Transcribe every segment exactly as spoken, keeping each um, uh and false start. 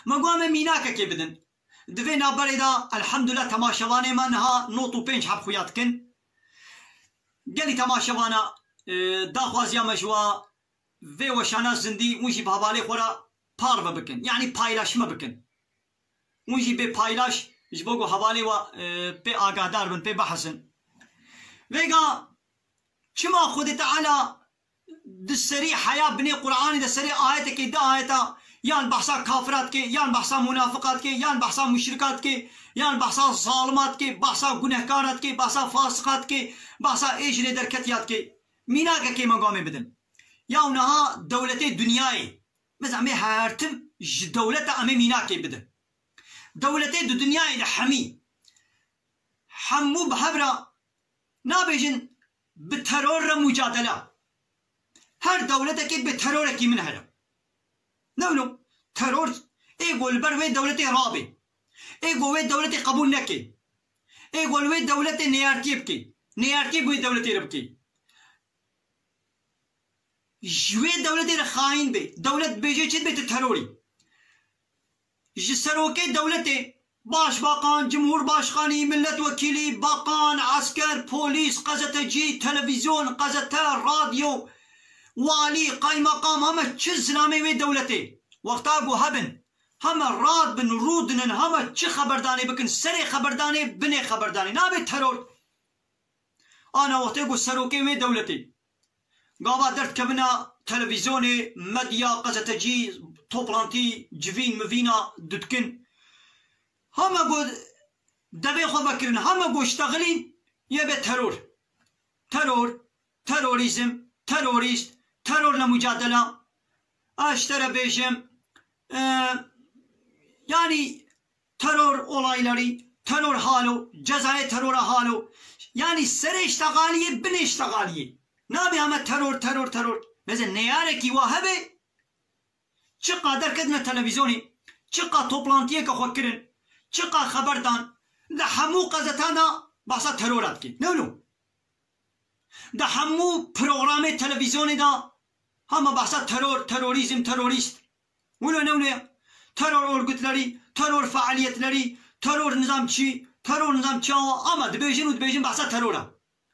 Me got em ê mînakekê bidin. Di vê navberê de elhamdulillah temaşevanê me niha nod û pênc heb xuya dikin. Gelî temaşevana, e, daxwaziya me ji wa vê weşana zindî hûn jî bi hevalê xwe re parve bikin. Yanî paylaşme bikin. Hûn jî bê paylaş ji bo ku hevalê we, e, pê agahdar bin, pê bihesin. Vêga çima Xwedê Teala di serî heya binê Qur'anê de serê ayetekê di ayeta yan behsa kafira dike, yan behsa munafiqa dike, yan behsa muşrika dike, yan behsa zalima dike, behsa gunehkara dike, behsa fasiqa dike, behsa ê ji lê derketiya dike. Mînakekê me gamê bidin. Ya niha dewletê dinyayê. Mesela em ê her tim ji dewleta em ê mînakê bidin. Dewletê di dinyayê de hemî. Hemû bi hev re nabêjin bi teror re mucadele. Her dewletekê bi terorekî min heye. Ne wilo? Teror, ê ku li ber wê dewletê rabê. Ê ku wê dewletê qebûl neke. Ê ku li wê dewletê neyartiyê bike. Neyartiyê bi wê dewletê re bike. Ji wê dewletê re xayîn be. Dewlet bêje çi dibe, tu terorî. Ji serokê dewletê, başbakan, cumhurbaşkanî, milletvekîlî, bakan, esker, polîs, qezetecî, televîzyon, qezete, radyo, walî, qaymeqam, heme çi zilamê wê dewletê. Wexta ku hebin, heme rad bin, rûdinin, heme çi xeberdanê bikin, serê xeberdanê, binê xeberdanê. Nabe teror. Ana wextê ku serokê wê dewletê gava derdikevina televîzyonê, medya, qezetecî, toplantî, civîn, mivîna didikin. Heme ku devê xwe vekirin, heme ku ştexilîn, yê be teror. Teror, terorîzm, terorîst, terorle mucadela. Ez ji te re bêjim, e, yanî teror olayları, teror halo, cezayê terora halo. Yanî serê ştexaliyê, binê ştexaliyê. Nabe heme teror, teror, teror. Mesela neyarekî wa hebe, çiqa derketine televîzyonê, çiqa toplantiyeke xwe kirin, çiqa xeber dan, di hemû qezetan de behsa terora dike. Ne wilo? Di hemû programê televîzyonê de hema behsa teror, terorîzm, terorîst. Wilo ne wilo ye? Teror örgütleri, teror faaliyetleri, teror nizam çi, teror nizam çi awa, ama dibêjin û dibêjin behsa teror e.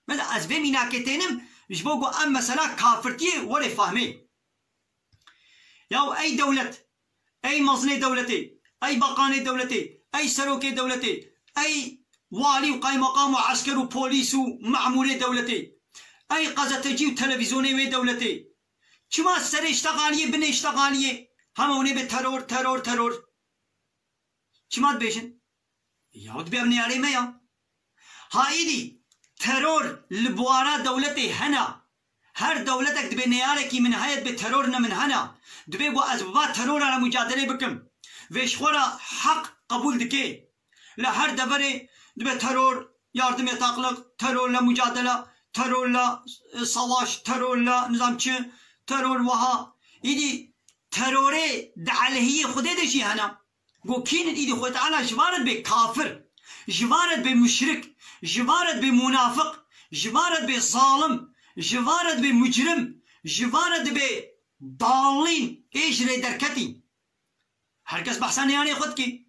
Mesela ez vê mînakê tênim, ji bo ku em mesela kafirtiyê were fehmê. Ya ey dewlet, ey mezinê dewletê, ey bakanê dewletê, ey serokê dewletê, ey walî û qaymeqam û esker û polîs û memûrê dewletê, ey qezetecî û televîzyonê wê dewletê. Çima serê ştexaliyê, binê ştexaliyê? Hema hûn ê bê teror, teror, teror. Çima dibêjin? Ya dibe ev neyarê me ya. Ha îdî teror li buwara dewletê hene. Her dewletek dibe neyarekî min heye, dibe teror ne min hene. Dibe ku ez bi va terora re mucadelê bikim. Vê ji xwe re heq qebûl dike. Li her deverê dibe teror, yardım yataklık, terorle mucadele, terorle, e, savaş, terorle nizam çi, teror wiha. Îdî terorê di elehiyê Xwedê de jî hene. Go kînin îdî Xwedê Teala ji van re dibê kafir, ji van re dibê muşrik, ji van re dibê munafiq, ji van re dibê zalim, ji van re dibê mucrim, ji van re dibê dalîn, ê ji rê derketî. Her kes behsa neyarê xwe dike.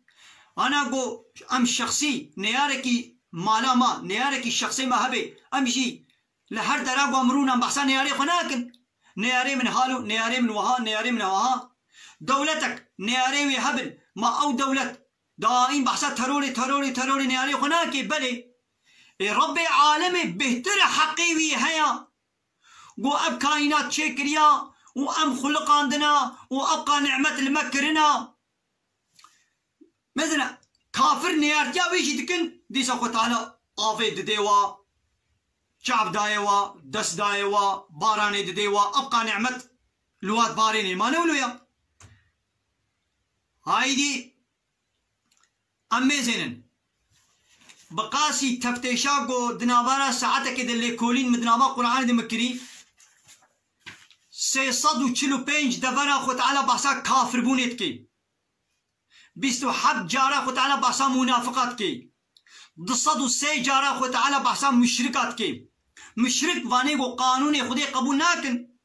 Ana go em şexsî neyarekî mala me, neyarekî şexsê me hebe, em jî li her dera ku em rûn em behsa neyarê xwe nakin. Neyarê min halo, neyarê min wiha, neyarê min wiha. Dewletek neyarê wê hebin, ma ew dewlet daîm behsa terorê, terorê, terorê neyarê xwe nake, belê. Ê Rebbê alemê bêhtir e heqê wî heye. Ku ev kaînat çêkiriya û em xuliqandina û ew qa nimet li me kirina. Mesela kafir neyartiya wê jî dikin, dîsa Xwe Teala avê didê wa, çav dayê wa, dest dayê wa, baranê didê wa, ev qa nimet li wa dibarênê. Ma ne wilo ya? Haydî em mêzênin. Bi qasî teftêşa ku di navara saetekê de lêkolîn min di nava Qur'anê de min kirî, sê sed û çil û pênc devera Xwe Teala behsa kafirbûnê dike. Bîst û heft cara Xwe Teala behsa munafiqa dike. Du sed û sê cara Xwe Teala behsa muşrika dike. Muşrik vanê ku qanûnê Xwedê qebûl nakin.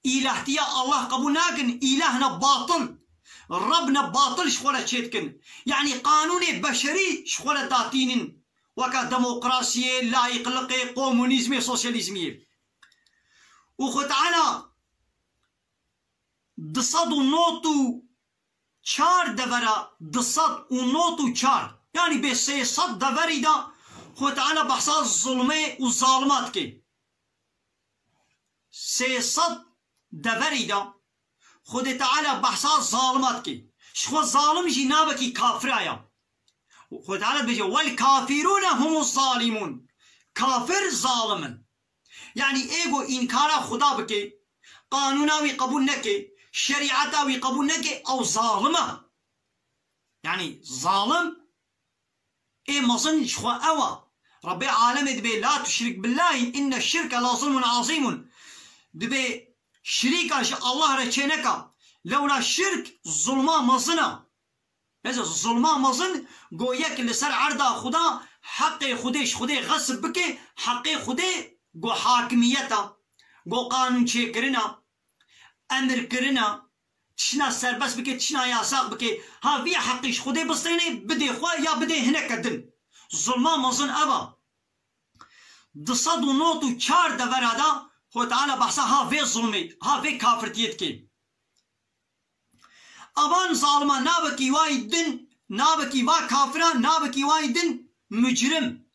Îlahtiya Allah qebûl nakin. Îlah ne batil. Rebne batil ji xwe re çêdikin. Yanî qanûnê beşerî ji xwe re datînin. Weke demokrasiyê, layîqliqê, komunîzmê, sosyalîzmiyê. Û Xwe Teala du sed û nod û çar devera, du sed û nod û çar, yanî bê sê sed deverî de Xwe Teala behsa zulmê û zalima dike. Sê sed deverî de Xwedê Teala behsa zalima dike. Ji xwe zalim jî nabekî kafira ya. Xwedê Teala dibêje, "Wel kafirûne humu zalimûn." Kafir zalim in. Yanî ê ku înkara Xuda bike, qanûna wî qebûl neke, şerîeta wî qebûl neke, ew zalim e. Yanî zalim ê mezin ji xwe ew e. Rebbê alemê dibê, "La tuşrik billahî inne şirke la zulmun azîmun." Dibê şirîka ji Allah re çêneka. Lewra şirk zulma mezin e. Neyse, zulma mezin go yek li ser erda Xuda heqê Xwedê ji Xwedê xesb bike, heqê Xwedê go hakimiyeta, go qanûn çêkirina, emir kirina, tişna serbest bike, tişna yasax bike, ha vî heqî ji Xwedê bistêne, bidê xwe ya bidê hineke din. Zulma mezin ev e. Du sed û nod û çar devera de Xwe Teala behsa ha vê zulmê, ha vê kafirtiyê dike. Evan zalima nabekî wayî din, nabekî va kafira, nabekî wayî din mucrim.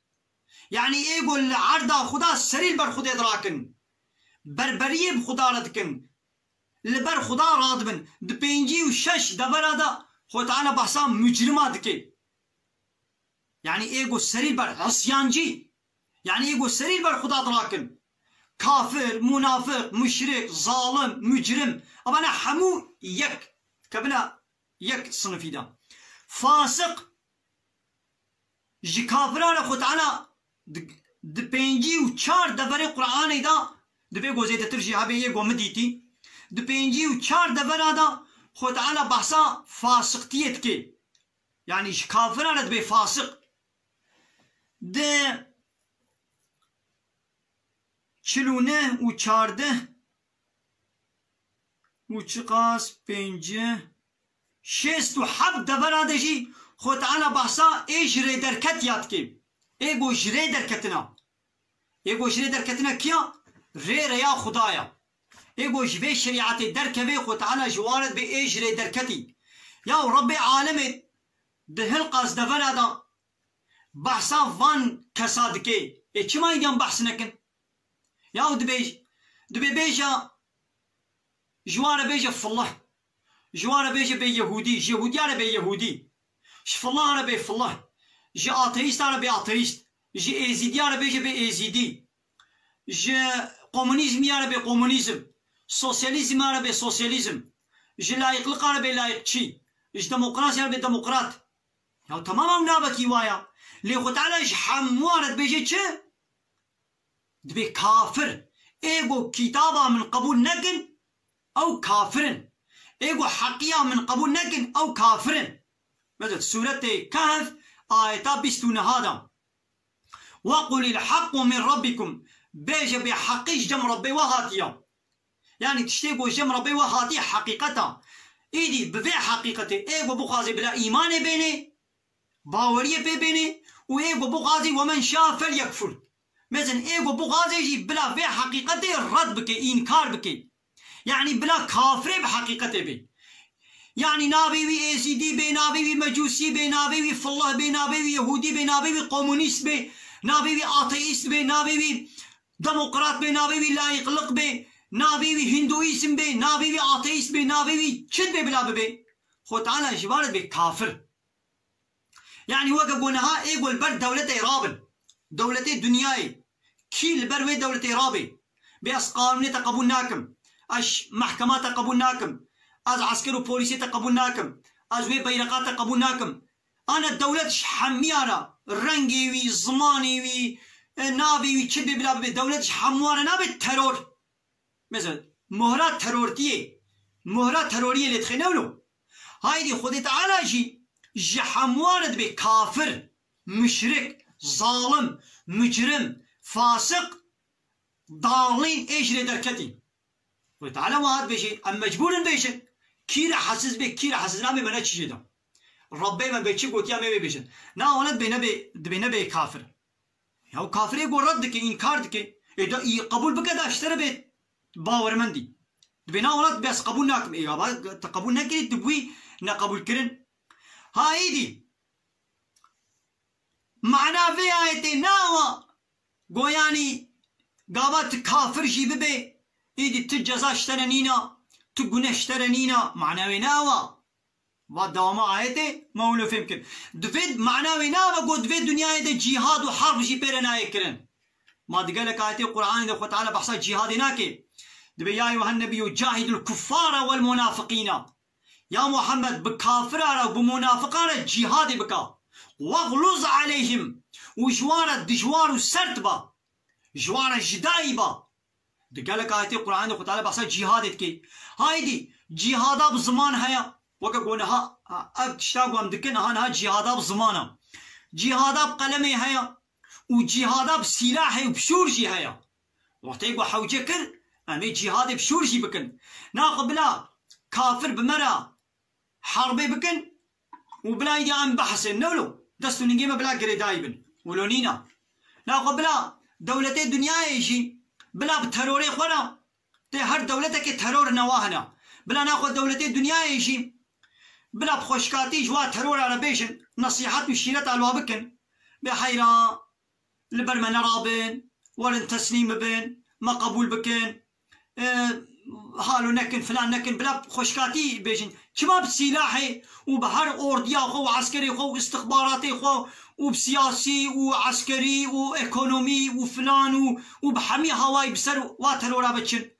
Yanî ê ku li erda Xuda serî li ber Xwedê dirakin. Berberiyê bi Xuda re dikin. Li ber Xuda radibin. Di pêncî û şeş devera de Xwe Teala behsa mucrima dike. Yanî ê ku serî li ber isyancî. Yanî ê ku serî li ber Xuda dirakin. Kafir, munafiq, muşrik, zalim, mucrim. Evana hemû yek. Dikevine yek sinifî de. Fasiq, ji kafiran re Xwe Teala di, di pêncî û çar deverê Qur'anê de, divê ku zêdetir jî hebe yê ku min dîtî, di pêncî û çar devera de Xwe Teala behsa fasiqtiyê dike. Yanî ji kafiran re dibê fasiq. Di çil û neh û çardeh û çiqas pêncî, şêst û heft devera de jî Xwe Teala behsa ê ji rê derketiya dike. Ê ku ji rê derketina. Ê ku ji rê derketina kiya? Rê rêya Xuda ya. Ê ku ji vê şerîetê derkeve Xwe Teala ji wan re dibê ê ji rê derketî. Ya Rebbê alemê di hilqa zdevera de behsa van kesa dike. Ê çima îdiyan behs nekin? Ya dibê, dibê bêje, ji wan re bêje fillah. Ji wan re bêje bê yehûdî, ji yehûdiyan re bê yehûdî. Ji fillah re bê fillah. Ji ateîstan re bê ateîst. Ji êzîdiyan re bêje bê êzîdî. Ji komunîzmiyan re bê komunîzm. Sosyalîzmiyan re bê sosyalîzm. Ji layîqliqan re bê layîqçî. Ji demokrasiyan re bê demokrat. Ya temam ew nabekî wa ya. Lê Xwe Teala ji hemûyan re dibêje çi? Dibê kafir. Ê ku kitaba min qebûl nekin, ew kafir in. Ê ku heqiya min qebûl nekin, ew kafir in. Mesela Sûretê Kehf, ayeta bîst û neh de. "Ve qulil haqqu min rabbikum." Bêje bê heqî ji cem Rebbê we hatiye. Yanî tiştê ku ji cem Rebbê we hatiye heqîqet e. Îdî bi vê heqîqetê ê ku bixwaze bila îmanê bêne, baweriyê pê bêne û ê ku bixwaze "Ve men şa fel yekfur." Mezin ê ku bixwaze jî bila vê heqîqetê red bike, înkar bike. Yanî bila kafirê bi heqîqetê bê. Yanî navê wî êzîdî bê, navê wî mecûsî bê, navê wî fillah bê, navê wî yehûdî bê, navê wî komunîst bê, navê wî ateîst bê, navê wî demokrat bê, navê wî layîqliq bê, navê wî hinduîzm bê, navê wî ateîst bê, navê wî çi bê bila bibe. Xwe Teala ji wan re dibê kafir. Yanî weke ku niha ê ku li ber dewletê rabin, dewletê dinyayê, kî li ber wê dewletê rabê, bê ez qanûnê te qebûl nakim, ez mehkema te qebûl nakim, ez esker û polîsê te qebûl nakim, ez wê beyreqa te qebûl nakim. Ana dewlet ji hemiya re, rengê wî, zimanê wî, e, navê wî çi bê bila bibê, dewlet ji hemûyan re nabe teror. Mesela, mohra terortiyê, mohra teroriyê lê dixê ne wilo? Haydî Xwedê Teala jî ji hemûyan re dibê kafir, muşrik, zalim, mucrim, fasiq, dalîn ê ji rê derketî. Xwedê Teala wiha dibêjê, em mecbûr in bêjin. Kî re hesiz bê, kî re hesiz nabe, me ne çi jê da. Rebbê me bê çi gotiya me wê bêjin. Na ona dibê nebê, dibê nebê kafir. Ya kafirê go red dike, înkar dike. Ê da î qebûl bike da ji te re bê bawermendî. Dibê na ona dibê ez qebûl nakim. Ê ya ba te qebûl nekirî, tu bûyî neqebûlkirin. Ha êdî. Mana vê ayetê nawa goyanî gava tu kafir jî bibe, êdî tu ceza ji te re nîna, tu gune ji te re nîna. Mana wê nawa. Va dewama ayetê me wilo fêm kir. Divê mana wê nawa go divê dinyayê de cîhad û harb jî pê re nayê kirin. Ma di gelek ayetê Qur'anê de Xwe Teala behsa cîhadê nake. Dibê ya eyyuhen nebiyyu cahidul kuffara wel munafiqîna. Ya Muhammed, bi kafira re, bi munafiqan re cîhadê bika. Wexluz aleyhim. Û ji wan re dijwar û sert ba. Ji wan re jidayî ba. Di gelek ayetê Qur'anê de Xwe Teala behsa cîhadê dike. Haydî, cîhada bi ziman heye. Weke ku niha, ha, ev tişta ku em dikin, ha niha cîhada bi ziman e. Cîhada bi qelemê heye. Û cîhada bi sîlahê û bi şûr jî heye. Wextê ku hewce kir, em ê cîhadê bi şûr jî bikin. Naxwe bila kafir bi me re herbê bikin û bila îdî em bihesên. Ne wilo, dest û ningê me bila girêdayî bin. Wilo nîna. Naxwe bila dewletê dinyayê jî bila bi terorê xwe re, tê her dewletekê teror newa hene. Bila naxwe dewletê dinyayê jî bila bi xweşkatî ji wa terora re bêjin, nesîhet û şîreta li wa bikin. Bê heyra, li ber me nerabin, werin teslîm bibin, me qebûl bikin, e, halo nekin, filan nekin, bila xweşkatî bêjin. Çima bi sîlahê û bi her ordiya xwe û eskerê xwe û istixbaratê xwe û bi siyasî û eskerî û ekonomî û filan û, û bi hemî hawayî bi ser wa terora biçin?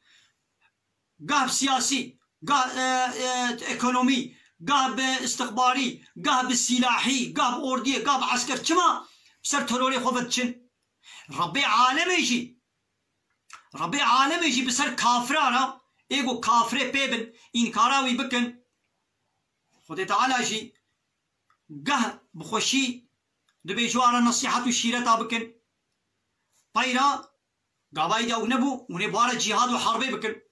Gah bi siyasî, gah, e, e, ekonomî, gah bi istixbarî, gah bi sîlahî, gah bi ordiyê, gah bi esker. Çima bi ser terorê xwe ve diçin? Rebbê alemê jî, Rebbê alemê jî bi ser kafira re, ê ku kafirê pê bin, înkara wî bikin. Xwedê Teala jî gah bi xweşî dibê ji wan re nesîhet û şîreta bikin. Peyra gavayî de ew nebû, hûn ê bi wan re cîhad û herbê bikin.